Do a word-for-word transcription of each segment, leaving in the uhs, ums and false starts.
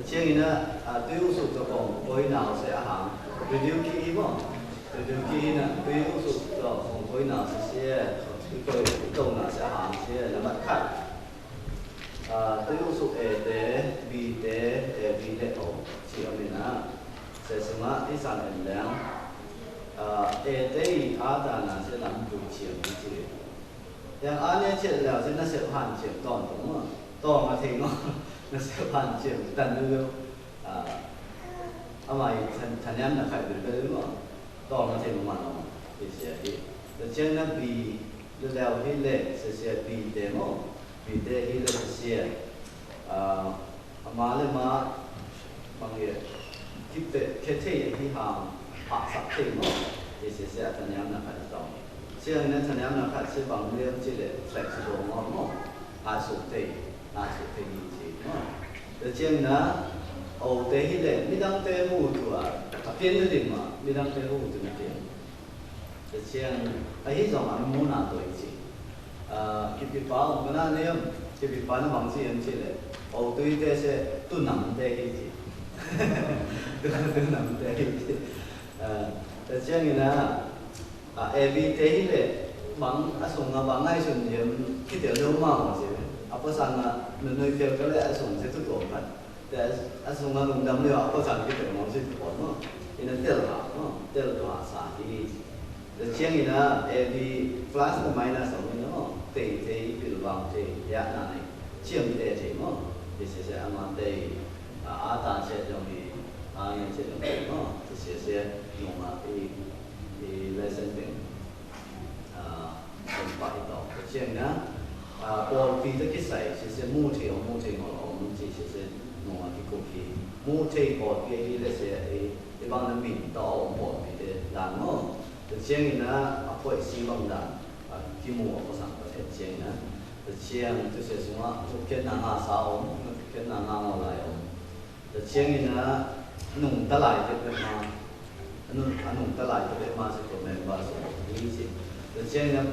Tsiang ih nă, a, tui ôsu tŏ kông kôi nau se a hang. Tui diu ki i mô. Tui diu ki i nă, tui ôsu tŏ kông kôi nau se se. Tui kôi tŏ nau se a hang se. Nă măt khăt. A, tui ôsu e te, bi te, e bi te ôh. Či a mi nă. Se suma i sang en leng. A, e te i a ta nă se lam du tsiang i či. Yang a ne tsiet leo se nă sep han tsiet ton tong mô. Tong a thei mô. Nă sep han tsiet tan leo. A, a mai than, than yam nă khai bel bel mô. Tong a thei mô mă nô. Hi sia hi. Tơ tsiang nă bi, lơ leo hi le, se sia bi te mô. Bi te hi le se sia. A, a ma le ma, bang ye, kip te, khe te ye hi ha, pa sa te mô, ye se se a tanyam na kha tong. Se ang na tanyam na kha se bang le, se le, flexible mô, mô, a su te, a su te ni se, mô. Te tsiang na, o te hi le, mi dang te mu tu a, a pien le ma, mi dang te mu tu na pien. Te tsiang, a hi zong a mô na doi ci. A, kipi pa ong kena nem, kipi pa na bang ci em ci le. O tui te se, tu nam te hi ci. Tu, tu nam te hi ci. A, te tsiang ina, a, e bi te hi le, bang, a sung a bang ai sun yem, ki te leo ma ong ci. Apa sang a, nui nui tel ka le, a sung se tu tuang kan. Te a sung a lungdam leo a kô sang ki te mong sit kô mô. Ina tel ha mô, tel ha sa hi. Te tsiang ina, e bi plus the minus ong ina mô. Te te i pil bang te ya na ni. Tsiang te te mô. Te se se a ma te, a, a ta se yong i, a ni se yong i mô. Te se se yong a i, i lesson ting. A, Ong pah i tong. Te tsiang na, a, pawlpi ta ki sai, se se mu thei ong, mu thei ngol ong, ci se se nong a ki kuk hi. Mu thei pawlpi hi le se, e, e bang na min ta ong pawlpi te dan mô. Te tsiang na, a poi si bang dan, a, ki mu a ko sang pa te tsiang na. Te tsiang, te se sung a, tu ken na nga sa ong, tu ken na nga ngol lai ong. Te tsiang ina, nung ta lai te pet ma, nung, a nung ta lai te pet ma se ko member so, ni si. Te tsiang ina,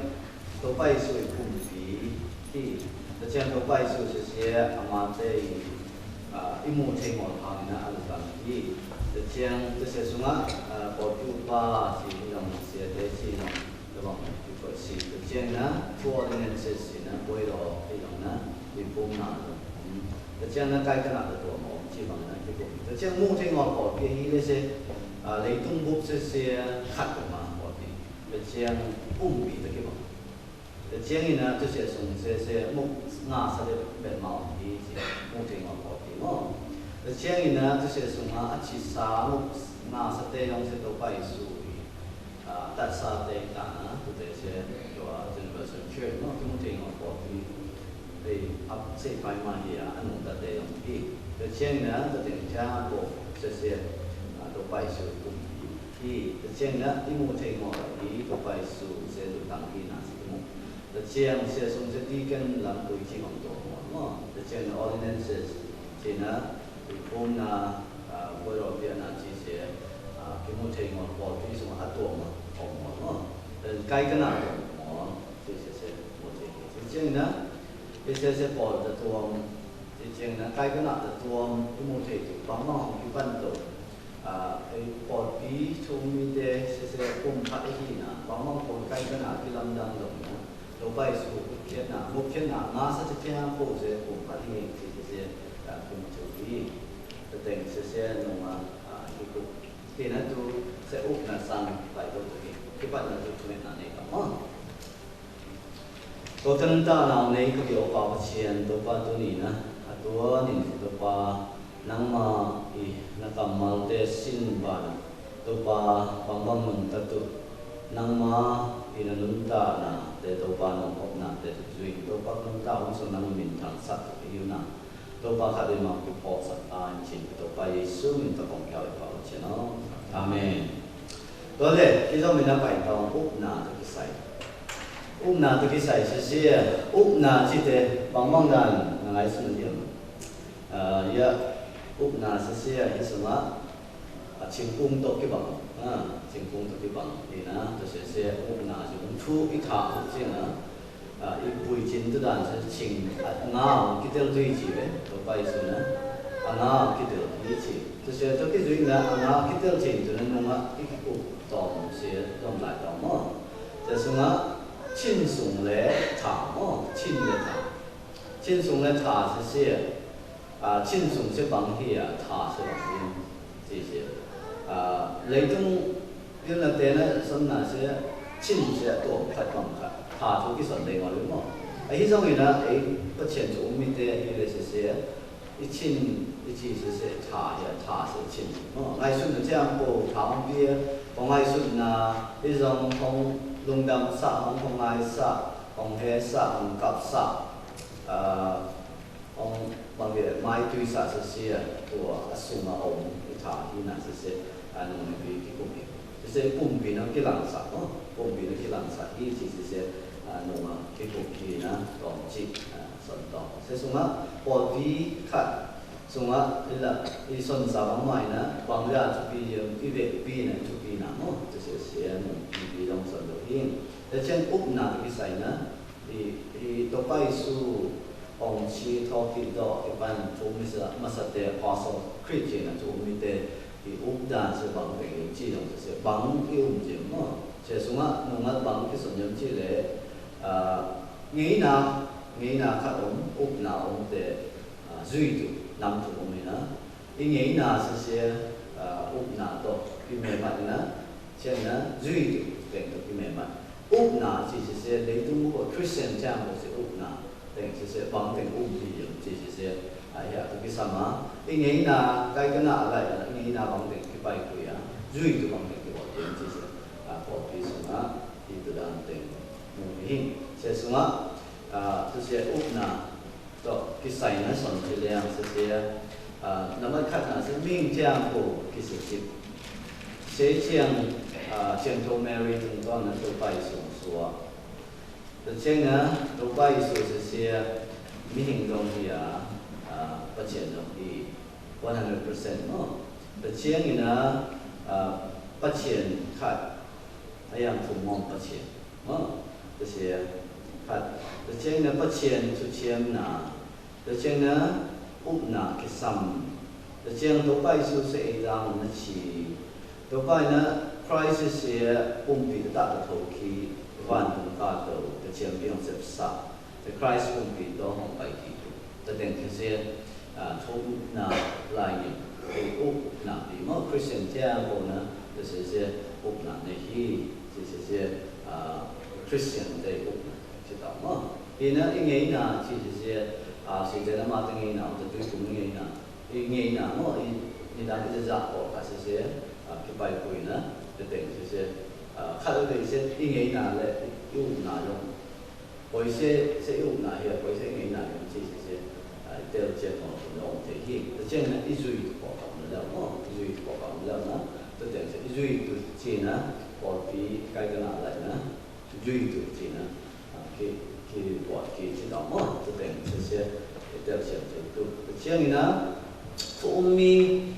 Topa Yesu i pumpi, ki. Te tsiang Topa Yesu se se, a ma te i, a, i mu thei ngol hang ina, a lu kan ki. Te tsiang, te se sung a, a, ko tu pa, si, i nong se, te si nong. Tơ bang, ki poi si, tơ tsiang na, two ordinances si na, boi lo, ki dong na, bi pum na, tơ tsiang na, kai kơna tơ tuôm, ci bang na, ki pum. Tơ tsiang mu thei ngol kol, ki hi le se, a, lei tung bup se se, khat kol ma kol ki. Tơ tsiang pumpi tơ ki bang. Tơ tsiang ina, tơ se sung se se, mu nga sa de, bet ma ong ki, si, mu thei ngol kol ki, mo. Tơ tsiang ina, tơ se sung a, a ci sa, mu nga sa te yong se Topa Yesu. A, tat sa te ta na, tu te se, tua, Universal Church, no, ki mu thei ngol kol ki, te, ap, se pai ma hi a, a nung ta te yong ki. Tơ tsiang na, ta te tia ko, se se, a, Topa Yesu kum ki. Tơ tsiang na, i mu thei ngol ki, Topa Yesu, se lu tang ki na, se ki mu. Tơ tsiang, se sung se deacon lam kui ci bang to mo, no. Tơ tsiang na, ordinances, se na, Pi phôm na, a, bơi rô pia na ci se, a, ki mu thei ngol kol ki sung a tuôm ma, tuôm ma, no. Ơ, kai kơna tuôm ma, ci se se, mu thei ki. Ci tsiang na, ki se se kol ta tuôm, ci tsiang na, kai kơna ta tuôm, ki mu thei tuôm, bang ma hong ki pan tuôm. A, ơ, kol pi, thung mi te, se se, kum phat hi na, bang ma kol kai kơna, ki lam dang dong na. Topa Yesu, khiết na, mục khiết na, nga sa tơ phiang pô se, kum phat hi, ci se se, a, kum chu hi. Tơ teng se se nong a, a, hi kuk. Ki na tu se uk na sang pai to tu hi. Ki pat na tu tu na ne ka ma. Tô tăn ta nau ne ka bi o pa pa chien, tô pa tu ni na. A tu ni tô pa nang ma i na ka mal te sin ba na. Tô pa bang bang nung ta tu. Nang ma i na nung ta na te tô pa nung hop na te tu zui. Tô pa nung ta hong so nang min thang sat tu yu na. Tô pa khă dê ma kơ pô sat a in chin Tô pa Yêsu min ta kong kiao i pa u chin o. Amen. Tô lĕ, ki zong min na pai tong uk na tô ki sai. Uk na tô ki sai si si, uk na chi tê bang bang dan na ngai sun diam. A, ya, uk na si si, ya, hi suma. A, chim kung tô ki bang. A, chim kung tô ki bang. Hi na, tô si si, uk na chi kung thu i tha uk chi na. A, i bui chin tu dan se ching, a, nga, ki tel tui chi be, Tô pa Yêsu na. Ang a ki tŭl i chi. Tui se tui ki zui na ang a ki tŭl chi tui na nung a i ki kŭ tong si tong lai tong mô. Tui sung a chin sung le tha mô, chin le tha. Chin sung le tha si si. A, chin sung si bang hi a, tha si bang hi. Si si. A, lei tung Yun a te na sŏn na se, chin se a tuôm khat bang khat. Tha tu ki sŏn dei ngol mô. A hi zong i na, e, pa chin tu mi te hi le se se. I chin, i chi se se, tha ya, tha se chin. Mô, ngai sun na tiang po, tha ong bia, ong ngai sun na, i zong ong lung dam sa, ong ong ngai sa, ong he sa, ong kap sa. A, Ong bang bia mai tui sa sisia, tua a sung a ong i tha hi na sisia, a nung ni bi ki kung hi. Sisia pum bi na ki lang sa, no? Pum bi na ki lang sa hi, si sisia, a nung a ki kung hi na, tong chi, a, sŏn tong. Sisia sung a, pol bi khat, sung a, i la, i sŏn sa bang mai na, bang lia chu bi yơng, i ve bi na, chu bi na, no? Sisia sisia, nung bi bi dong sŏn do hi. Sisia chen up na, i sai na, I, i Tôkpa Yêsu ong chi thôk i dŏ i pan thum mi sa, ma sa te Apostle Creed chi na thum mi te i up dan se bang teng i chi dong se bang i um jim mô. Se sung a nung a bang ki sŏn jim chi le, a, ngei na, ngei na khat um, up na um te, a, zui tu, nam tu um i na. I ngei na sisia, a, up na to, ki me mat na, chen na, zui tu, teng to ki me mat. Up na, chi sisia, lei tung bu ko Christian tiang ko si up na, teng sisia, bang teng um hi yơng, chi sisia, a, ya, tu ki sama. I ngei na, kai ka na lai na, i ngei na bang teng ki pai kui a, zui tu bang teng ki bot yơng, chi sisia, a, ko pi sung a, i tu dan teng, mu hi, se sung a, a, tu sisia, up na, Tŏ, ki sai na sŏn chi liang sisia, a, na mă khat na si ming tiang ko ki si chip. Se chiang, a, chiang to Mary tung to na to pai sung sua. Tơ chiang na to pai su sisia, mi hing dong hi a, a, pa chiang dong hi, one hundred percent no. Tơ chiang na, a, pa chiang khat, a yang fu mong pa chiang. Mơ, tơ sia, khat, tơ chiang na pa chiang, su chiang na, tơ chiang na, up na, ki sam, tơ chiang to pai su se e dang na chi, to pai na, Christ sia, um pi ta ta to ki, van tung ka to, tơ chiang biang sep sa. Tơ Christ ung pi to hong pai ki tu. Tơ teng tơ sia, a, thum na lai ngi. Tơ uk na pi mơ Christian tia ko na, tơ sia sia uk na ne hi, sia sia sia, a, Christian tơ uk na. Sia tao mơ. Pi na i ngei na, sia sia sia, a, sia sia na ma tơ ngei na, tơ tui kum ngei na. I ngei na mơ, i, i na i sia sia ko ka sia sia, a, ki pai kui na, tơ teng sia sia, a, ka tơ teng sia, i ngei na le, i uk na yong. Poi se, se uk na hia, poi se ngei na hia, chi se se, a, tel chen mo, no, te hi, te chen na, i zui tu ko ka mo leo, no, i zui tu ko ka mo leo na, te chen se, i zui tu chi na, pol pi, kai ka na lai na, zui tu chi na, a, ki, ki, pol ki, chi na mo, te chen se se, tel chen se tu, te chen na, tu umi,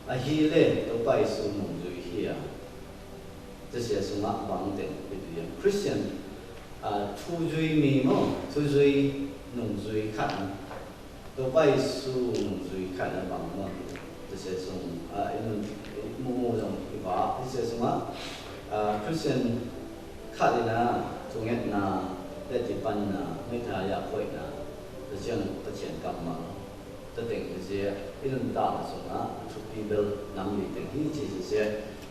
a hi le, to pai su mung zui hia. Tơ sia sung a bang teng, pi tu yang Christian, a, thu zui mi mơ, thu zui, nung zui khat. To pai su nung zui khat na bang mơ. Tơ sia sung, a, i nung, i mu mu zong i ba, tơ sia sung a, a, Christian khat i na, thu nget na, le ti pan na, nget na, ya koi na, tơ sia nung, tơ sia kam ma. Tơ teng sisia, i nun ta ma sung a, thuk Bible nam li teng hi chi sisia,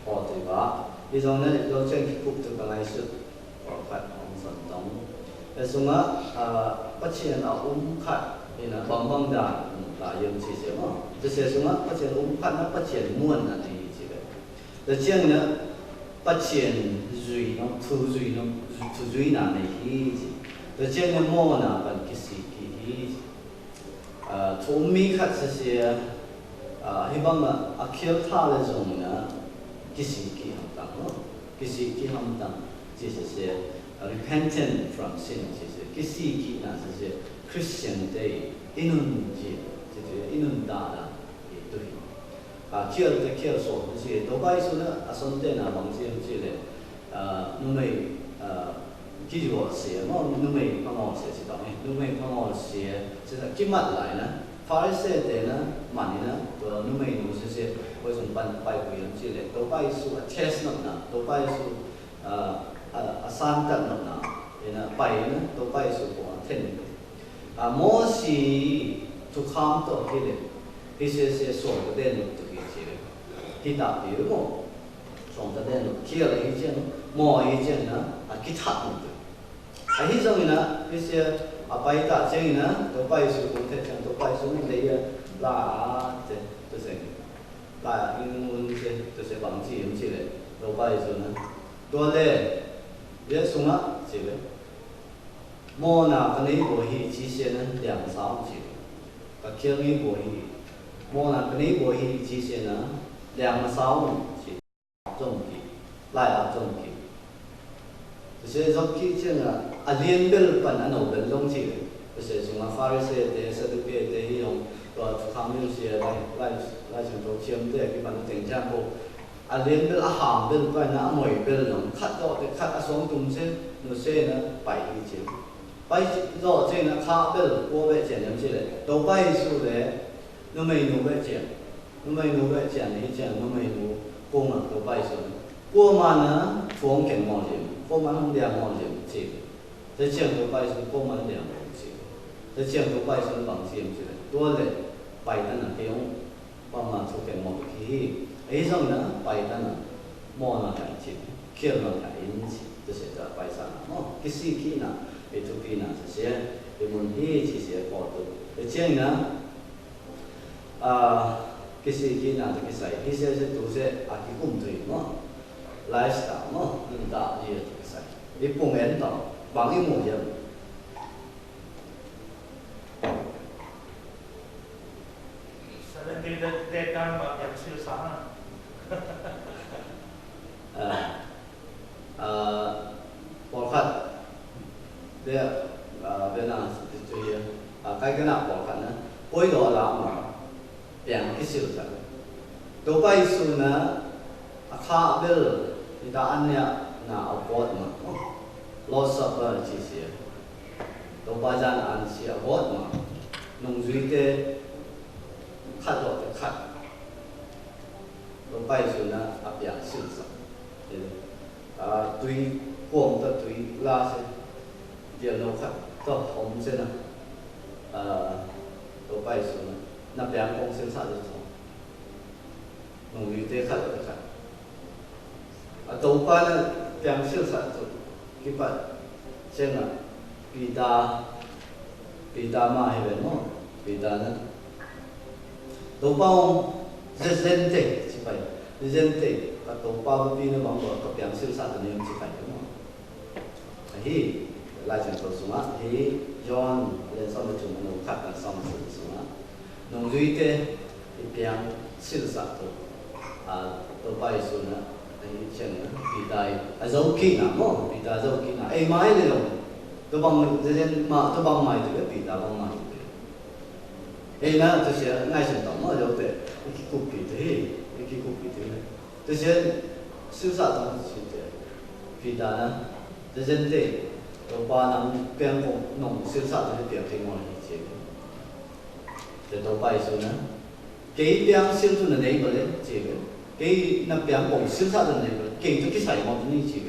aw tui ba. I zong na, i zong cheng ki kup tu ka ngai sut, aw khat hong son tong. Tơ sung a, a, pa chien a um khat, i na bang bang da, ta yum chi sisia ma. Tơ sia sung a, pa chien um khat na pa chien muan na ni chi le. Tơ cheng na, pa chien zui nong, thu zui nong, thu zui na ni hi chi. Tơ cheng na mo na pan ki si ki hi chi. A, thu mi khat sisia, a, hi bang a, a khiel tha le zong na, ki si ki ham tang, no? Ki si ki ham tang, chi sisia, a, repentant from sin, chi sisia, ki si ki na sisia, Christian te, i nun ji, chi sisia, i nun da da, i tu hi. A, khiel te khiel so, sisia, to bai su na, a son te na bang si, chi le, a, nu mei, a, ki ji wo si, mo, nu mei pang o si, si tong, nu mei pang o si, si na, ki mat lai na, Pharisai tê nă, mă ni nă, tơ numeinu sese, kôi sung pan pai kôi yam chi lĕ, Tôpa Yêsu a test nônă, Tôpa Yêsu a, a, a san tat nônă, ê nă, pai nă, Tôpa Yêsu kŏ a then. A, Môsi thukham tŏ hi lĕ, hi sese suang tơ den nôk tơ hi chi lĕ, hi ta pi mô, suang tơ den nôk, khi lĕ hi chen, mô hi chen nă, a khi thak nôk tơ. A hi zong i nă, hi sia a pai ta cheng i nă, Tôpa Yêsu kung the cheng, Tôpa Yêsu nă, lei a, la a, che, tơ seng. La a, in un che, tơ se bang chi, im chi lĕ, Tôpa Yêsu nă. Tua lĕ, ye sung a, chi lĕ. Mô nă, kơnei bô hi, chi se nă, liang sao, chi lĕ. Ka kiang i bô hi. Mô nă, kơnei bô hi, chi se nă, liang sao, chi. Zong ki, lai a zong ki. Tuse zong ki cheng a, a lien bel pan a nô bel zong chi. Tuse sung a Pharisee te, Saduke te hi yong, tua kham lien sia lai, lai, lai cheng to chiam te, ki pan teng chang ko. A lien bel a ham bel pan a môi bel zong, khat do te khat a song tum se, no se na, pai hi cheng. Pai do cheng na kha bel, ko be cheng yam chi le. To pai su le, no mei no be cheng. Nô mei nô bĕ chiăn, hi chiăn, nô mei nô kông a tô pai sŭn. Kô man a thuông khen mol yêm, kô man hŏng diang mol yêm, chi. Tê chiăn tô pai sŭn, kô man diang mol yêm, chi. Tê chiăn tô pai sŭn, păng chiêm, chi. Tô lĕ, pai tăn a kiông, păng man thuông khen mol yêm, hi. Ê dong na, pai tăn a, mol na khen chi, kiêl na khen in, chi. Tê sĕ ta pai sa na, mô, kisi ki na, ê tu ki na, tê sĕ, ê mun hi, chi sĕ, kô tu. Tê chiăn na, A, kisi ki na tê kisai, hi sĕ sĕ tu sĕ, a ki kum tui mô. Lifestyle mô, nda i tê kisai. I pung en tong, bang i mu yem. Salen ki de, de kan ba yem sil sa. A. A, pôl khăt, bê, a, bê na, tui, a, kai kơ na pôl khăt na, poi do la ma, piăng ki sil sa. Tô pai su na, a khă bel, i ta ăn ya na a bôt ma, Lord's Supper chi sia. Tô pai jan ăn sia a bôt ma, nung jui te, khăt do te khăt. Tô pai su na, a piăng sil sa. A, tui, kuông ta tui, la sĕ. Dia nô khăt, tô hom sĕ na. A, tô pai su na. Na piăng kông sil sa tô. Nung yu te khăt, khăt. A, tô pai na piăng sil sa tô. Ki pai. Sĕ na. Pita. Pita ma hi wen mô. Pita na. Tô pai ong. Zên zên te. Chi pai. Zên zên te. Ka tô pai pi na bang bô. Ka piăng sil sa tô nem chi pai mô. Hi, lai chang tô sung a, hi, John, len song tô chung, nô khăt kan song sung sung a. Nung jui te, i piăng sil sa tô. A, tô pai su na, a, hi chang na, Pita i, a, zau ki na, mô, Pita zau ki na. Ê, mai le long. Tô bang, zên zên, ma, tô bang mai tô, Pita bang mai tô. Ê, na, tô sia, ngai chang tô, mô, zau te. I ki kup ki tô, hi, i ki kup ki tô, hi. Tê sĕ, sil sa tong sĕ tê. Pita na, tê sĕ tê, tô pa nang piăng kông nong sil sa tê piăng tê mol hi chê. Tê tô pai su na. Kei piăng sil tu na nei bale chê. Kei na piăng kông sil sa tu na nei bale. Kei tu kisai mol tu ni chê.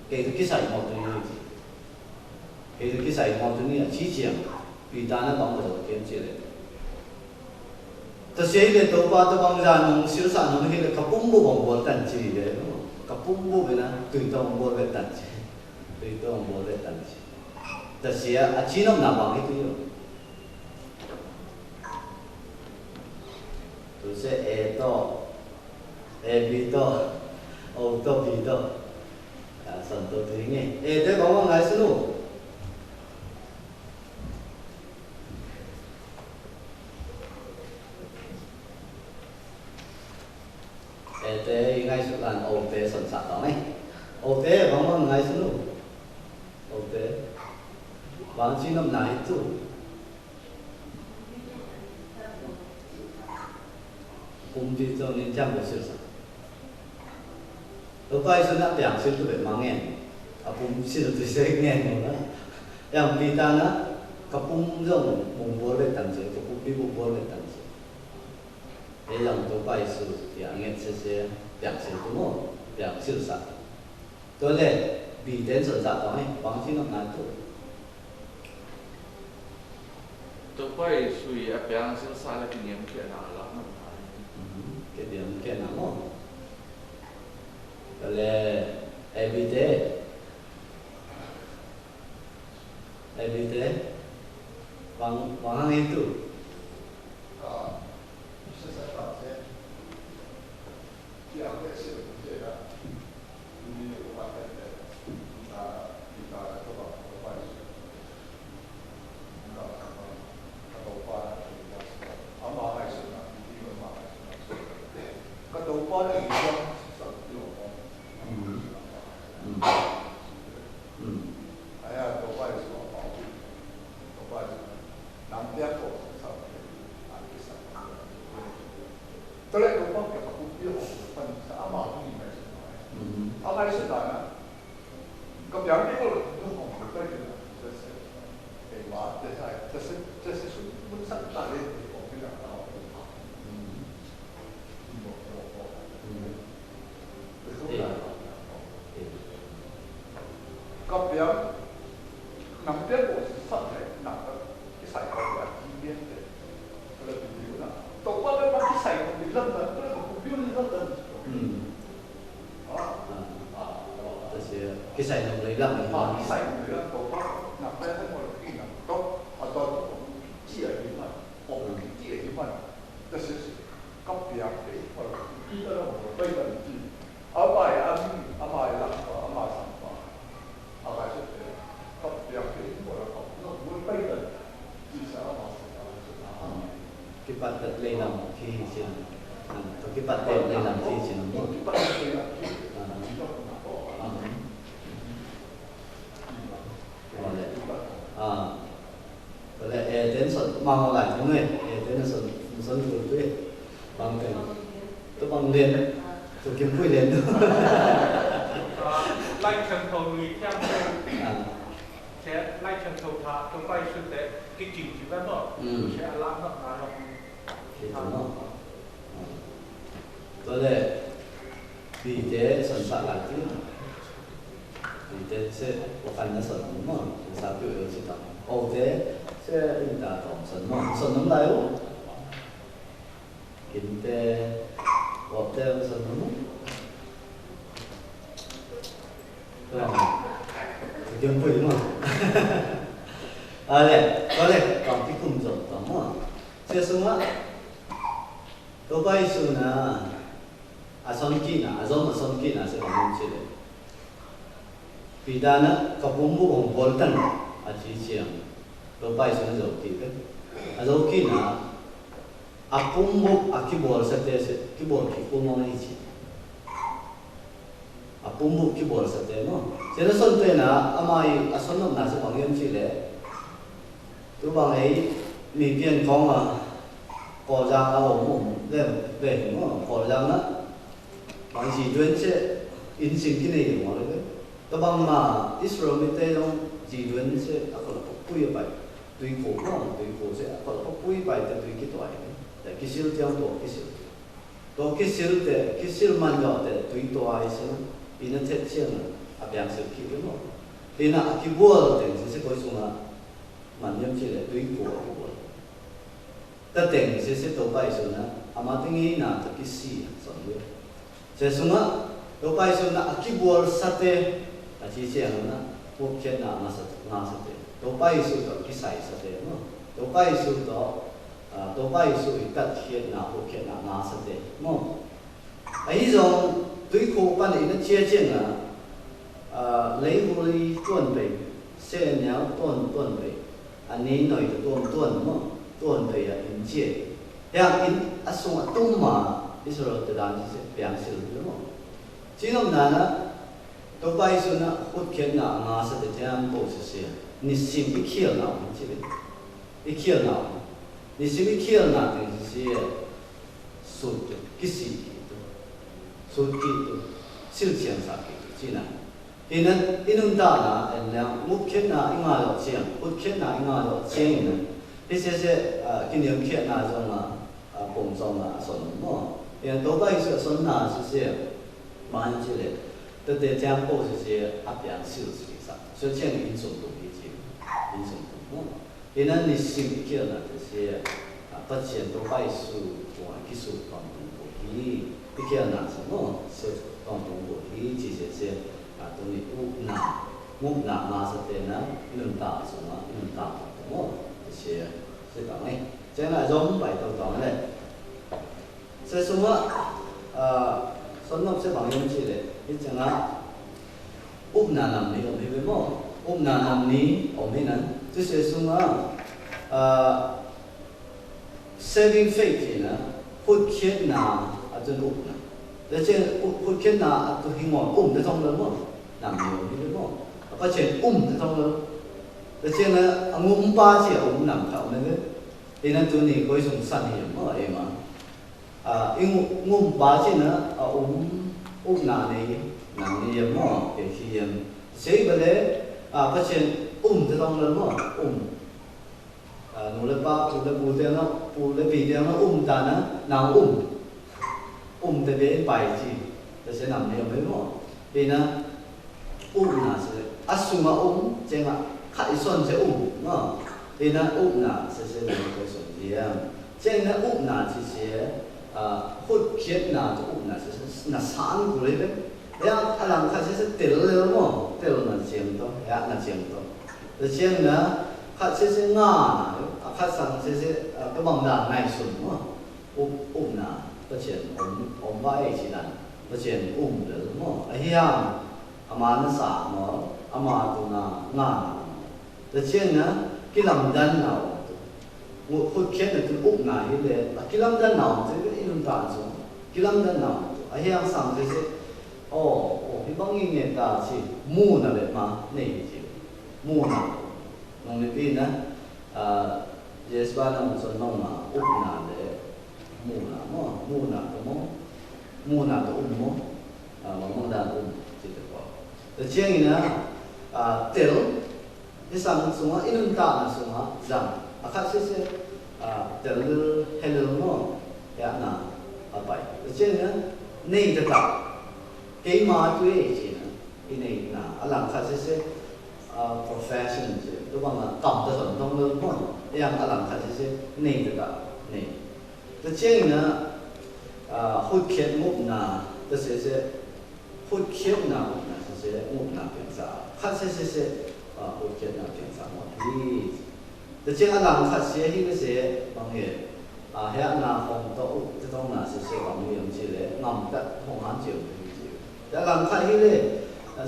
Kei tu kisai mol tu ni chê. Kei tu kisai mol tu ni a chi chiang. Pita na bang bơ dô kem chi lĕ. Tê sĕ lĕ tô pa tô bang ja nong sil sa nong hi lĕ kapŭng bô bang bôl tăn chi lĕ. Kapŭng bô bê na tui tô bang bôl bê tăn chi. Tui tô bang bôl bê tăn chi. Tê sĕ a chi nong na bang hi tui yô. Tui sĕ ê tô. Ê bi tô. Ô tô bi tô. A, săn tô tui ngê. Ê, tê bang bang ngai săn nô. Ê, tê, i ngai sŭt lan, ô, tê, săn sa tong, ê. Ô, tê, bang bang ngai sŭt nu. Ô, tê. Bang chi nâm nai tu. Pum ti tong nin chang bơ sĭl sa. Ơ, pai sŭt na piang sĭl tu bĕ ma ngen. A pum sĭl tu se ngen mô na. Yang Pita na. Kapŭng dŏng mông bôl lĕ tăn se, kapŭng pi mông bôl lĕ tăn se. Ê dŏng Tôkpa Yêsu, ya ngek se se, piak se tu mô, piak sil sa. Tôle, bi ten son sa tong ê, păng si nŏk na tu. Tôkpa Yêsu ya piak sil sa lĕ kơniêm kơna la. Kơniêm kơna mô. Tôle, ê bi te. Ê bi te. Păng, păng hăng itu. Kipat tât lei lam ki sin. Kipat tât lei lam ki sin. Ơ, lĕ, ê, ten son, măng lai, tŭ mê, ê, ten son, son tŭ tŭ, ê. Bang ten. Tŭ bang lên, tŭ kim pui lên. Lai Chang Thâu lui thiang. Ơ. Chê Lai Chang Thâu tha, tŭ bai su te, ki ching chi bai mô. Chê a lam nŏ, na nŏ. Tui lĕ, bi te son sa lai tui. Bi te se, wa kan na son mô, sa piu eu si ta. O te, se in ta tong son mô, son nŏm lai u. Kin te, wa te son mô. Tui. Kin pui mô. A lĕ, a lĕ, kong pi kum zong tong mô. Se sung a. Tôkpa Yêsu na, a son ki na, a zong a son ki na, se kong pi kum si lĕ. Pita na, kapŭng bŭk hong bôl tăn, a chi chiang. Tôkpa Yêsu na zau ki kê. A zau ki na, a pŭng bŭk a ki bôl sa te se, ki bôl ki kŭ mong i chi. A pŭng bŭk ki bôl sa te mô. Se na son te na, ama i, a son nŏm na se kong yem chi lĕ. Tui bang ei, mi piên kong a, kò jang a ôm ôm, lem, lem, kò jang a. Bang ji duen se, in sing ki ne yong wa le. Tui bang ma, Israel mi te yong, ji duen se, a kò la pui pai. Tui kô, tui kô se, a kò la pui pai, te tui ki tuai. Te ki sil tiang tuai, ki sil. Tui ki sil te, ki sil man yua te, tui tuai se, ina te chiang, a biang sil ki mô. Ina a ki bôl te, se se koi sung a, man yem chi lĕ, tui kô a ki bôl. Ta teng, se se Tôkpa Yêsu na, ama teng i na, ta ki si, son yua. Se sung a, Tôkpa Yêsu na, a ki bôl sa te, a chi chiang na, bôl khiet na, nga sa, nga sa te. Tôkpa Yêsu ta ki sai sa te, no. Tôkpa Yêsu ta, A, Tôkpa Yêsu i tat khiet na, bôk khiet na, nga sa te. Mô. A i zong, tui kô pan i na chia chiang a, a, lei hô lei tuan pei, se niao tuan tuan pei, a ni noi ta tuan tuan mô, tuan pei a in chia. Yang in a sung a tum ma, Israel ta dan si se piang sil mô. Chi nôm na na, Tôkpa Yêsu na, bôk khiet na, nga sa te tiam pô si se. Ni sim i khiel na, chi lei. I khiel na. Ni sim i khiel na teng si, sut ki si ki tu. Sut ki tu. Sil chiang sa ki tu. Chi na. Ih nă, ih nŭn ta nă, ên leng, ngŭp khit nă, ih ngă lŏ chiang, ngŭp khit nă, ih ngă lŏ chiang nă. Ih se se, a, kiniêm khit nă zong a, a, pong zong a, son mô. Ih nă, tô bai se son nă, se se, mă hin chi lĕ. Tơ te tiang pô se se, a piang sil se sa. So chiang in son tô hi chi, in son tô mô. Ih nă ni sim ih kial nă tơ se, a, Pachien tô bai su, tô a ki su tong tong tô hi, ih kial nă se mô, se tong tong tô hi, chi se se, a, tô ni u nă, ngŭp nă ma sa te nă, nun ta su ma, nun ta tô mô, tơ se, se tong e, se nă zom bai tô tong le. Se sung a, a, son nop se bang yom chi le, i chang a, up na nam ni om hi be mo, up na nam ni om hi nan. Tơ se sung a, a, saving faith hi na, hŭt khiet na, a tun up na. Tơ chang hŭt, hŭt khiet na, a tun hi ngom, um tơ tong lơ mo, nam ni om hi be mo. A pa chen um tơ tong lơ. Tơ chang na, a ngum pa chi a um nam ka om hi be. Ih nă tun ni koi sung san hi mo, e ma. A, ih ngum, ngum ba chi nă, a, um, um na ni, nang ni yem mo, ke khi yem. Sei ba le, a, pa chen, um tơ tong lơ mo, um. A, nu le pa, pu le pu te nă, pu le pi te nă, um ta nă, nang um. Um te be bai chi, tơ se nam ni yem mo. Ih nă, Up na se, a sung a um, cheng a, khă i son se um, no. Ih nă up na se se nă koi son diam. Cheng nă up na chi se, a, hŭt khiet na tơ up na se se, nă san ku le be. Ya, a lang khă se se tel le mo, tel nă chiang to, ya nă chiang to. Tơ cheng nă, khă se se nga na, a khă sang se se, a, kơ bang dan nai sun mo. Up, up na, tơ cheng um, um ba e chi dan, tơ cheng um le mo. A hiam, Ama nă sa mơ, ama tu nă nga nă. Tơ chiang nă, ki lam dan nă ôh tu. Ngôt khut khiet nă tu uk nă hi lĕ, a ki lam dan nă ôh tu, i nun ta su. Ki lam dan nă ôh tu. A hiang sang se se. Ơ, ơ, hi bang i nge ta si, mu nă lĕ ma, ne hi si. Mu nă. Nong ni pi nă, a, yes ba nong son nong ma, uk nă lĕ, mu nă mơ, mu nă tu mơ, mu nă tu um mơ. A, mong mong dan um, si te kô. Tơ chiang i nă, a, tel, i sang sung a, i nun ta nă sung a, zang. A khă se se, a, tel lil, he lil mơ, ya nă, a bai. Tơ chiang i nă, nei tơ ta. Kei ma tu e chi nă, i nei nă, a lang khă se se, a, profession chi, tu bang a, kam tơ son tong lil mơ, yang a lang khă se se, nei tơ ta, nei. Tơ chiang i nă, a, hŭt khiet ngŭp nă, tơ se se, hŭt khiet nă ngŭp nă, tơ se se, ngŭp nă piang sa. Khă se se se, a, hŭt khiet nă piang sa ngŭp hi. Tơ chiang a lang khă se hi tơ se, bang he, a, he nă hong to uk, tơ tong nă se se, bang he yong chi lĕ, ngăm tăt hong han chi yong hi chi. Tơ lang khă hi lĕ, a,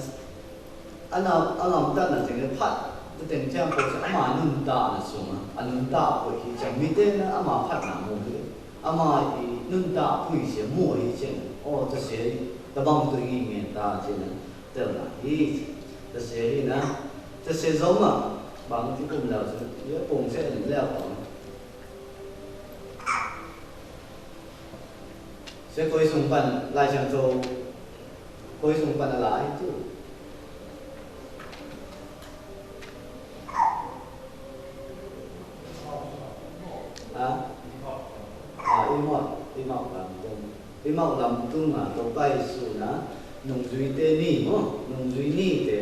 A nă, a ngăm tăt nă teng lĕ phat, tơ teng tiang kô sĕ, ama nun ta nă sung a, a nun ta pui hi chang, mi te nă, ama phat nă mu hi, ama i nun ta pui sĕ mu hi chang, o tơ sĕ, tơ bang tui ngi ngen ta chang nă, tơ nă hi, tơ sĕ hi nă, tơ sĕ zom a, bang ti kum lău sĕ, yua pung sĕ lĕ lău kong. Sĕ kôi sung păn lai chang tô, kôi sung păn a lai tu. Hă? A, i mot, i mot lam tung. I mot lam tung a, tô pai su nă, nung jui te ni mô, nung jui ni te.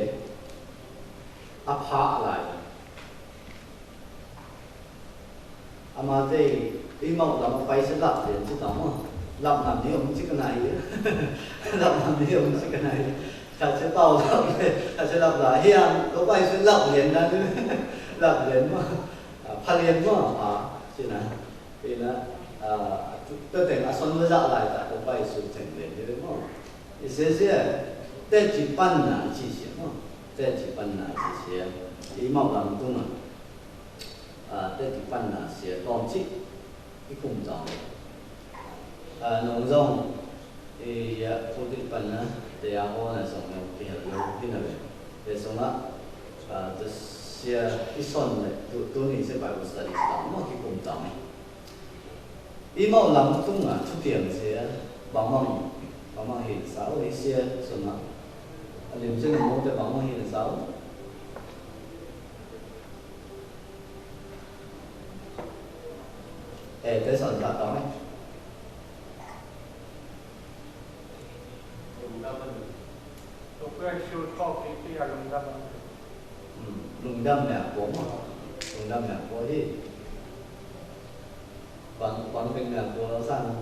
A pha lai. Ama te, i mâu lăm a pay sĕ lăp lien sĕ tăm mơ. Lăp năm ni ôm sĕ kơnai. Lăp năm ni ôm sĕ kơnai. Khăt sĕ pao lăp lien, khăt sĕ lăp la. Hiam, tô pay sĕ lăp lien na. Lăp lien mơ. A, pha lien mơ. A, sĕ na. Ih na, a, tơ teng a son mơ dă lai ta tô pay sĕ teng lien ni mơ. Ih sĕ sĕ, tĕ chi păn na chi sĕ mơ. Tĕ chi păn na chi sĕ. I mâu lăm tung a. A, tĕ ti păn na sĕ tôm chi, i kum tôm. A, nông dŏng, i, a, pô ti păn na, tĕ ya hô na sông nông ti hal yo, ti na we. Tĕ sông a, a, tĕ sĕ i son lĕ, tu, tu ni sĕ Bible study tôm, mô ki kum tôm. I mâu lăm tung a, tu tiang sĕ, bang măng, bang măng hin sa, o, i sĕ, sông a. Lim sĭn mô tê bang mô hin sau. Ê, tê sŏn sa tong. Lùng Đăm mẹ của mô. Lùng Đăm mẹ của hi. Quảng, Quảng Bình mẹ của sang.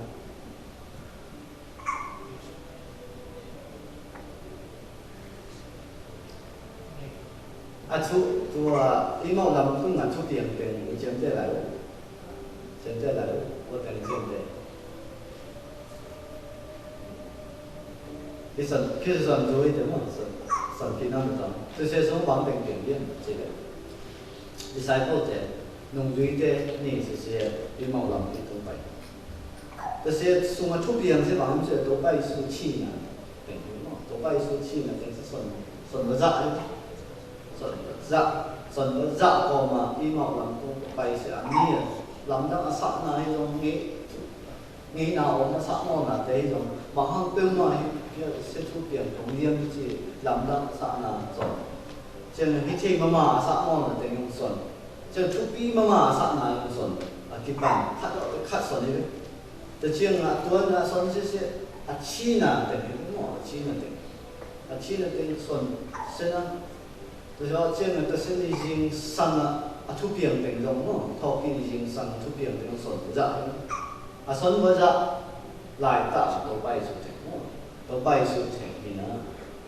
A chu, chu a, i mâu lăm tung a chu tiêng tiêng, i chiêm tê lai. Chiêm tê lai, ơ têng chiêm tê. Kì sân, kì sân dui tê mô, sân, sân kì năm tông. Tui sê sông bang têng tiêng tiêng, chi lê. Disciple tê, nung dui tê, ni sê sê, i mâu lăm kì tung pai. Tơ sê sung a chu piang sê bang sê tô pai su chi na têng, tô pai su chi na têng sê sŏn, sŏn bơ djă, sŏn bơ djă, sŏn bơ djă kŏ ma i mâu lăm tô pai sê a ni, lăm dang a sa na hi dong ngê, ngê na ôm a sa mô na tê hi dong, bang hăng pơm ma hi, sê chu piang tông yêm chi, lăm dang a sa na sŏn. Cheng hi chê ma ma a sa mô na têng yong sŏn. Cheng chu pi ma ma a sa na yong sŏn. A kì păng, khăt dŏ, khăt sŏn hi. Tơ chiêng a tuan a sŏn sê sê, a chi na têng, mô, a chi na têng. A chi na têng sŏn, sê na. Tơ chiêng a tơ sê ni jing sang a, a chu piang têng dong, mô, thâo kì ni jing sang a chu piang têng sŏn, djă. A sŏn bơ djă, lai ta, tô pai su têng, mô. Tô pai su têng, hi na.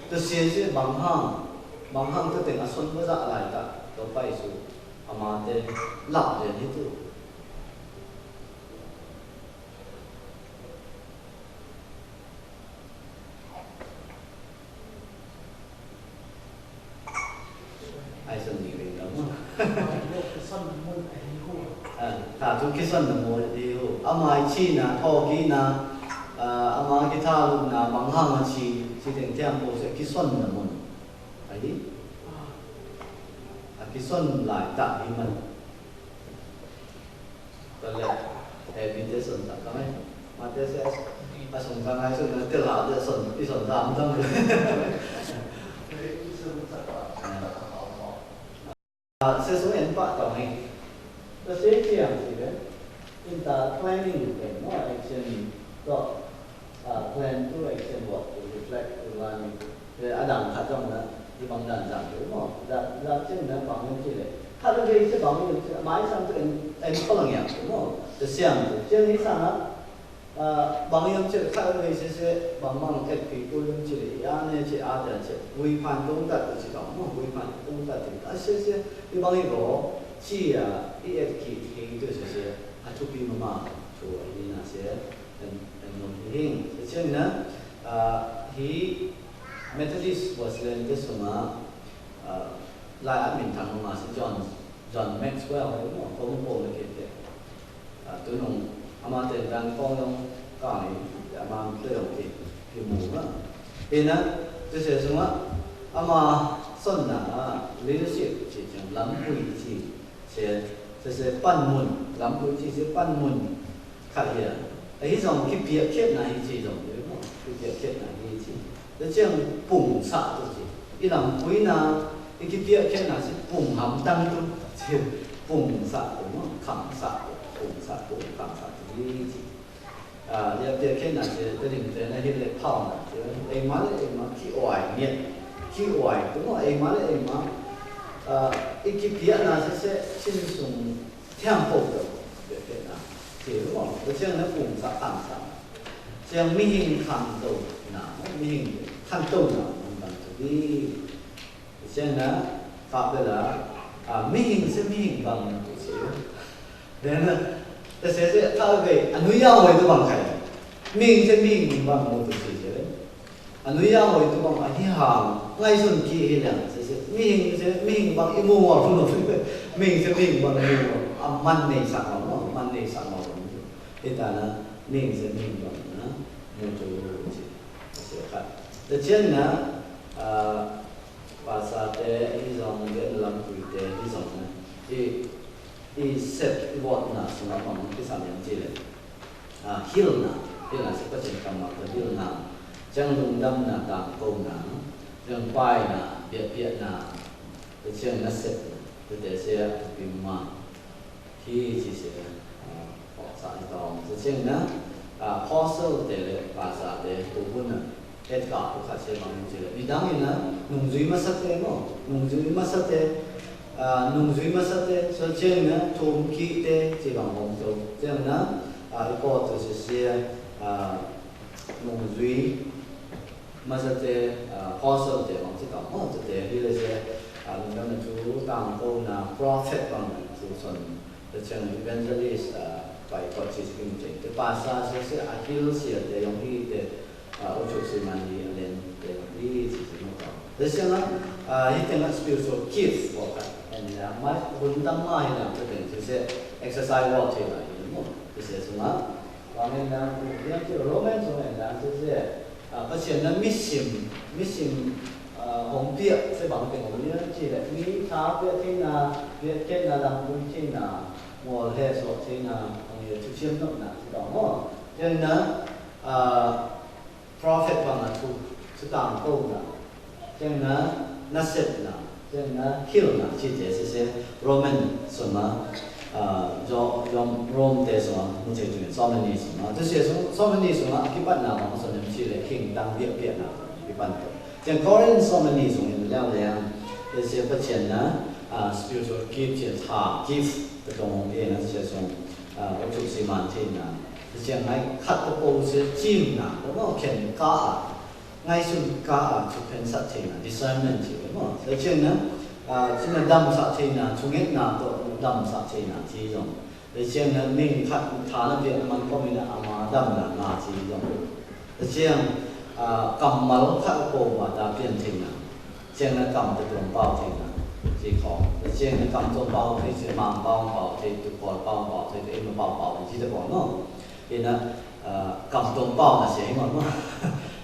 Tơ sê sê bang hăng, bang hăng tơ têng a sŏn bơ djă lai ta, tô pai su. Ama tê, lăp dê ni tu. Ai sân ni ring lắm. À, ta tu kì sân nă mô di hu. Ama ai chi na, thô kì na, à, ama kì tha lu na, bang hăng a chi, chi têng tiang pô sê kì sân nă mô. Ai di? À, kì sân lai ta di mân. Tơlơi, eh, bì tê sŏn sa kang ai. Mă tê sê, a sŏn kang ai sŏn, tê la tê sŏn, i sŏn sa mă tơng. Sê sŏn en pă tong ni. Tơ sê chiang si bê. In ta planning bê, no action, to, uh, plan to action, what to reflect to learning. Ơ, a dang khăt dong nă, i bang dang dang kơ mô, dang, dang cheng nă bang yom chile. Khăt lơ gei chư bang yom chile, mai sang tơ en, en kơ lăng yam kơ mô, tơ siang tơ, cheng i sang nă, ơ, bang yom chile, khăt lơ gei chư chư, bang bang kĕt pi kul yom chile, ya ne chư a dang chư, wui phan tung tat tơ chư dong mô, wui phan tung tat tơ, a chư chư, i bang i gô, chi a, i et ki, ki tơ chư chư, a chu pi mă mă, chu a i na chư, en, en nôm hi hing, chư chư nă, ơ, hi, Methodist Wesleyan tơ sung a, ơ, lai a mĭn thăng ma sư John, John Maxwell, mô, kông pô mê kê tê. Ơ, tu nung, ama tê dang kông yong kang i, ama tê yong kê, kê mô na. Ê na, tơ sê sung a, ama sŏn na, leadership, chi chang lăm bui chi. Sê, sê, sê păn mŭn, lăm bui chi sê păn mŭn. Khăt hia. A hi dong kì piă khĕt na hi chi dong, kì piă khĕt na hi chi. Tơ chiang pung sa tu chi. I lăm bui na, i kì piă khĕt na sê pung hăm tăng tu. Chi pung sa tu, khăm sa tu, pung sa tu, khăm sa tu hi chi. À, liak tiê khen na sê, tơ lim tê na hil lê phao na sê, ê ma lê ê ma, kì oai miet, kì oai, tơ mô ê ma lê ê ma, à, ê kì piă na sê sê, chin sung thiam pô tơ, tiê khen na, sê mô, tơ chiang na pung sa khăn sa, chiang mi hing khăn tô na, mi hing khăn tô na, măn băn tô đi. Tơ chiang na, khăp bê la, à, mi hing sê mi hing bang mô tô sê. Then, tơ sê sê, khăp bê, a nuih yao huê tô bang khay. Mi hing sê mi hing bang mô tô sê sê. A nuih yao huê tô bang a hi hang, ngai sun ki hi liang, sê sê. Mi hing sê mi hing bang i mô mô mô. Mi hing sê mi hing bang i mô mô. A măn nê sa mô mô, măn nê sa mô mô. Ê ta na, mi hing sê mi hing bang na, mô tô sê. Sê khăp. Tơ chiang na, à, Pasa tê, i zong tê, lam kui tê, i zong na. I, i sep, i wot na, sung a pang, ki sam yang ci le. A, hil na, hil na, sep pa chen kam ma, hil na. Chang lung dam na, tam ko na. Jang pai na, biăt biăt na, tơ jang na sep na, tơ tê se a tơ pim ma. Hi chi se, a, pok sa i tong. Tơ jang na, a, apostle tê lĕ, pasa tê, kô bun na, et ka, kô kha se bang chi lĕ. Bi dang i na, nung jui ma sa tê mo, nung jui ma sa tê, a, nung jui ma sa tê, so jang na, tum ki tê, chi bang bong tô. Jang na, a, i kô tơ se se, a, nung jui, ma sa tê, a, apostle tê bang chi tong, oh, tơ tê, hi lĕ se, a, lŭng dăm na chu tang kô na prophet bang na chu son, tơ jang evangelist, a, pai kôt chi sing cheng. Tê pasa se se, a, hil se tê yong hi tê, a, u chu si man hi, a len tê yong hi chi sing tong. Tê se na, a, hi tê na spiritual gift bok ka. En ya, ma, hun dăm ma hi na, tê tê se, exercise word hi na, hi mo. Tê se sung a, Wang en dang, yang ci Roman sung en dang, ci se, a, ประเทศนั้นมีสิม มีสิม a, hong pia, se bang teng hong pia, ci le, mi ta pia thina, pia thina, dang pun thina, mol he so thina, hong ye tu siam nok na, ci dong mo. Yang na, a, prophet bang a tu, tu tang kô na. Jang na, na sep na, jang na, hil na, ci tê se se, Roman sung a, a, jô, jô, Rome tê sung a, mu ce jung, so many sung a, tê se sung, so many sung a, kipan na, bang sung a, ci le, king, dang biăt biăt na, kipan tê. Jang Corinth so many sung, in leo le, tê se ประเทศนั้น na, a, spiritual gift, ci tha, gift, tê tong, e na, tê se sung, a, o chu si man, ci na, tê se ngai, khat tê pô se, cim na, tê mo, ken ka, a, Ngai sun ka, a, chu phen sat thina, discernment thina, no? Sa cheng na, a, cheng na dam sat thina, chu nget na to dam sat thina, chi yong. Sa cheng na ning khat thana bian man ko mi na ama dam na, na chi yong. Sa cheng, a, kammal khat ko ma ta bian thina. Cheng na kam ta tuam pao thina, chi ko. Sa cheng na kam tuam pao thina, chi mang pao pao thina, tu kol pao pao thina, tu ema pao pao thina, chi ta ko, no? Ina, a, kam tuôm pao na se, hên mơ̆n mơ̆.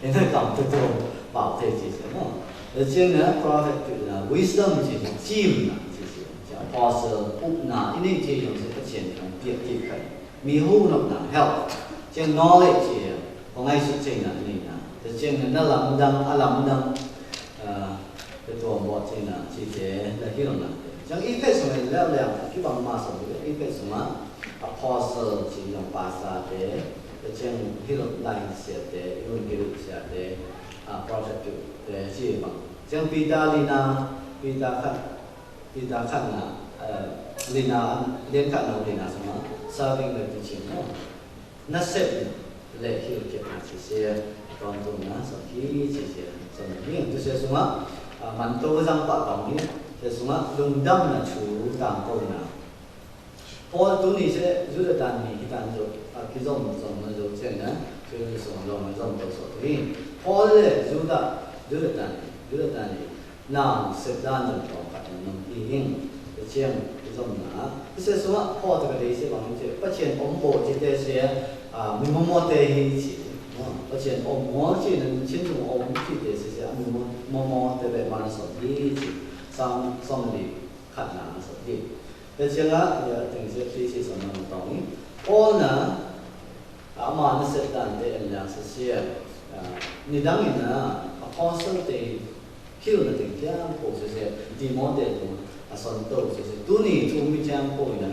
Ina kam tuôm pao te chi se, no. Ơ, cheng na prophet, a, wisdom chi, chim na chi se, chi apostle, up na, ini chi yong se, pachien yong, piak chi kai. Mi hu nok na, help. Cheng knowledge chi, ko ngai su cheng na, ini na. Ơ, cheng na, na lam dang, a lam dang. A, Pê tuôm bŏ chi na, chi te, la hil na te. Jang Ephesus ngă leo leo, ki bang ma song, Ephesus ngă, apostle chi yong pasa te, jang hil lai sia te, evangelist sia te, a, prophet tu te, chi bang. Jang Peter lina, Peter khat, Peter khat na, a, lina, lien khat na, lina song ngă, serving the teaching, no. Na sep lĕ hil kep na chi se, ton tung na, song hi chi se, song hi, tu se sung a, a, man to jang pa tong hi, se sung a, lung dam na chu, tang ko na. Paul tu ni se, Yuda tan ni, hi tan zo, a, ki zom, zom na zo, chen na, chu ni sung zom na zom to so hi. Paul lĕ, Yuda, Yuda tan ni, Yuda tan ni. Nang sep dan dong tong khat nong i hing, ơ, chiang, ơ, zom na. Ơ, se sua, pho ta ka dei se bang che, pachien ôm bo che te se, a, mi mo mo te hi chi, no? Pachien ôm mo chi nang chin chung ôm chi te se se, a, mi mo, mo mo te be man so hi chi, sam, som li, khat na so hi. Ơ, chiang a, ya, ting se, chi, chi, som na tong hi. Ôm na, Ama na sep dan te en lang sisia. A, nidang ina, apostle te hil na ting tiang ko sisia, Timothy tu, a, son to sisia. Tuni tu mi tiang ko ina.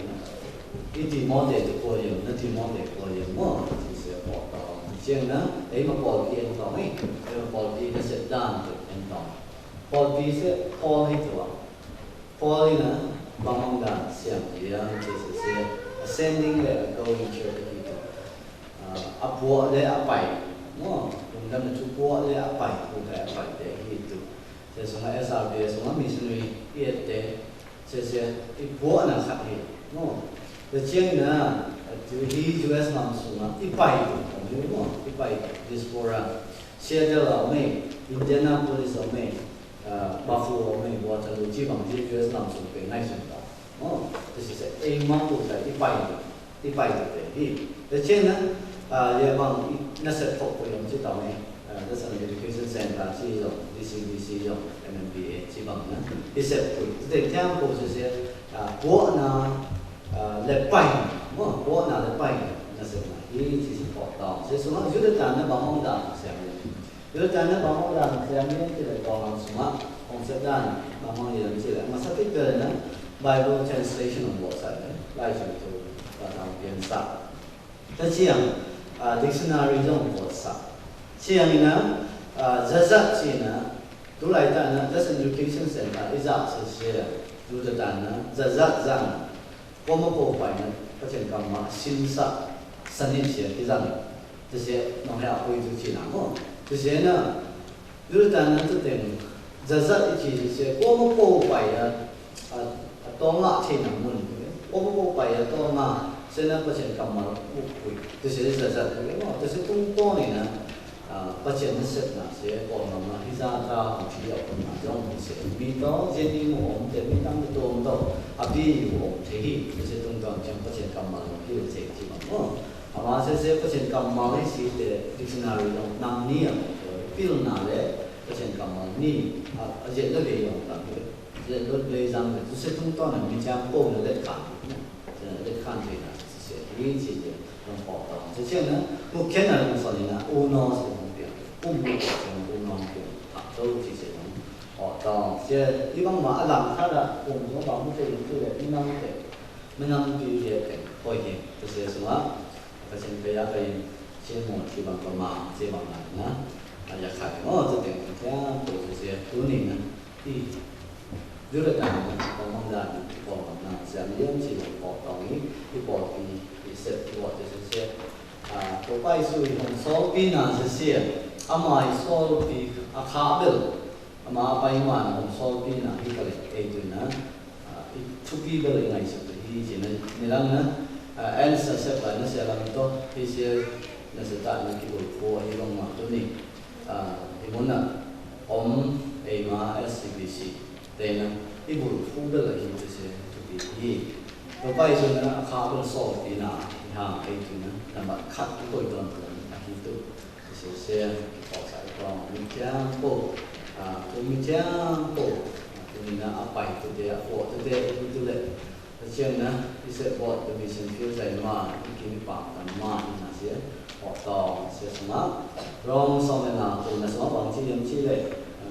I Timothy tu ko yem, na Timothy ko yem mo, sisia ko to. Chiang na, ei ma Paul ki en to, ei. Ei ma Paul ki na sep dan te en to. Paul ki se, Paul hi tu a. Paul ina, bang mong dan, siam, yang, sisia, ascending le, going to the people. A, a buă le a pai. Mo, ung dam na chu buă le a pai, ung dam a pai te hi tu. Se sung a S R B, sung a missionary, i et te, se se, i buă na khat hi. Mo, se chiang na, tu hi U S nam sung a, i pai tu, mo, i pai, diaspora. Seattle a me, Indianapolis a me, a, Buffalo a me, Waterloo, chi bang, chi U S nam sung pe, nai sung ta. Ơ, tơ sisia, ei ma pu ta, i pai, i pai ta pe, hi. Tơ chen na, a, ye bang, i, na sep thok pu yong chi tong, e, a, tơ san education center, chi yong, D C, D C yong, M M B A, chi bang na. I sep pu, tơ te kiang pu sisia, a, buă na, a, le pai, mo, buă na le pai, na sep na, hi, chi si pu tong. Se sung a, yu de tan na, bang hong dan, se, Yônatan nă, bang mong dang, siam yêm ci lĕ, kong ang suma, kong sep dang, bang mong yêm ci lĕ, masa ti kơ nă, Bible translation ong bok sai lĕ, lai sum tu, ba dang pian sa. Ta ciang, a, dictionary dong bok sa. Ciang nă, a, zazat ci nă, tu lai ta nă, Just Education Center, i zat se se, tu ta ta nă, zazat zang. Kômô kôpai nă, pachên kăm ma, sin sa, sanin sia, ki zang. Tơ sia, nong hia pui tu ci nă mo. Tơ sia nă, Yônatan nă tơ teng, zazat i ci sia, kômô kôpai a, a, a tong a thê nă mun. Kômô kôpai a tong a, sia nă pachên kăm ma, u pui. Tơ sia zazat, mo, tơ sia tung tong ni nă. A, pachên nă sep nă se, kong nă ma, hi za ta, hong chi yau kong nă, yong hi se. Mi to, jen ni mo om te, mi tang to om to. A bi yu om te hi, se tung tong chang pachên kăm ma, hi se chi ma mo. A ma se se pachên kăm ma hi si te, dictionary yong, nang ni a, pil nă le, pachên kăm ma ni, a, a jet le le yong tang le. Jet le le zang le, tu se tung tong nă, mi chang kong nă le kan. Lĕ khăn thê nă, sisia, ri sisia, nong pŏk tong. Sisia nă, mŭk khăn nă, nong sŏ ni nă, u nong sisia nong piăng. Kum mŭk sisia nong u nong piăng. Thak tô sisia nong pŏk tong. Sisia, i bang ma a lăng khăn nă, kum nong bang mŭk thê, thê lĕ, mi nong thê. Mi nong thê, thê, thê, poi thê. Sisia sua, ka seng ka ya ka yin, sisia mŭk thê bang ka ma, sisia bang nă, nă. A ya khăn, o, sisia, thê, thê, sisia, tu ni nă. I, Yônatan, kong mong dan, kong mong dan, siam yêm ci lĕ pok tong i, i pok i, i sep i wŏt i sep sep. A, tô pai su i hong sol pi na sep sep. Ama i sol pi a kha bel. Ama pai ma na hong sol pi na i kale e tu na. A, i tu pi bel i ngai sep i ci na, ni lang na. A, en sa sep pai na sep lang to, i sep na sep ta na ki bul ko i long ma tu ni. A, i mŭn na, om, e ma, S C B C. Tena, i bul fu bela hi tuse, tupi hi. Tupai suna, a kha bela sol pi na, i ha, ai tuna, na ba khat i koi ton tuna, a hi tu. Tuse se, i kok sa i kong, mi tiang po, a, tu mi tiang po, a, tu mi na a pai tu te, a po tu te, tu tu le. Tuse na, i se bot tu mi sen fiu sai ma, i ki mi pa tan ma, i na se, o to, se suma. Rong song le na, tu na suma, bang ci yam ci le, a,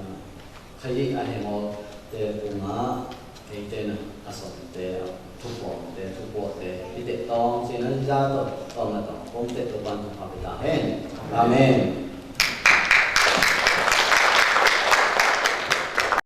Kha yi a he mo te pung a, he te na, a son te, a thu pong te, thu po te, i te tong, si na ja to, tong na tong, pong te to ban to pa pita hen. Amen.